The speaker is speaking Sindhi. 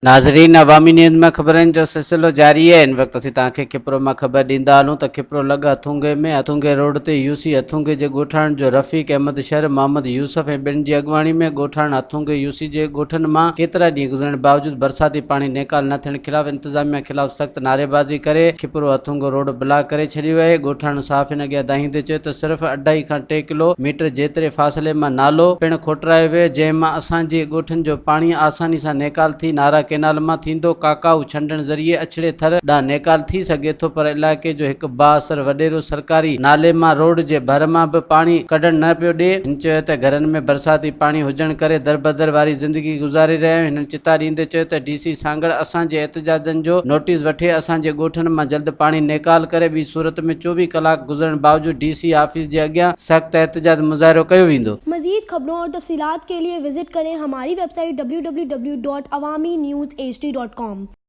ناظرين عوامي نيوز مان خبرن جو سلسلو جاري آهي هن وقت اسين توهان کي کپرو مان خبر ڏيندا هلون ته کپرو لڳ هٿونگي ۾ هٿونگي روڊ تي يو سي هٿونگي جي ڳوٺاڻن جو رفيق احمد شر، محمد يوسف ۽ ٻين جي اڳواڻي ۾ ڳوٺاڻن هٿونگي يو سي جي ڳوٺن مان ڪيترا ڏينهن گذرڻ باوجود برساتي پاڻي نيڪال نه ٿيڻ خلاف انتظاميا خلاف سخت نعريبازي ڪري کپرو هٿونگو روڊ بلاڪ ڪري ڇڏيو آهي ڳوٺاڻن صحافين اڳيان دانهيندي چيو ته صرف اڍائي کان ٽي ڪلو ميٽر جيتري فاصلي مان نالو پڻ کوٽرايو ويو جنهن مان اسان جي ڳوٺن جو پاڻي آساني سان نيڪال ٿي نارا ڪينال مان ٿيندو ڪاڪائو ڇنڊڻ ذريعي اڇڙي ٿر ڏانهن نيڪال ٿي سگهي ٿو پر علائقي جو هڪ بااثر وڏيرو سرڪاري نالي مان روڊ جي ڀر مان به پاڻي ڪڍڻ نه پيو ڏي. هن چيو ته گهرن ۾ برساتي پاڻي هجڻ ڪري دربدر واري زندگي گذاري رهيا آهيون. هنن چتاء ڏيندي چيو ته ڊي سي سانگهڙ اسان جي احتجاجن جو نوٽيس وٺي اسان جي ڳوٺن مان جلد پاڻي نيڪال ڪري ٻي صورت ۾ 24 ڪلاڪ گذرڻ باوجود ڊي سي آفيس جي اڳيان سخت احتجاج مظاهرو ڪيو ويندو. مزيد خبرون اور تفصيلات ڪي ليي وزٽ ڪرين هماري web site www.awamiNewsHD.com.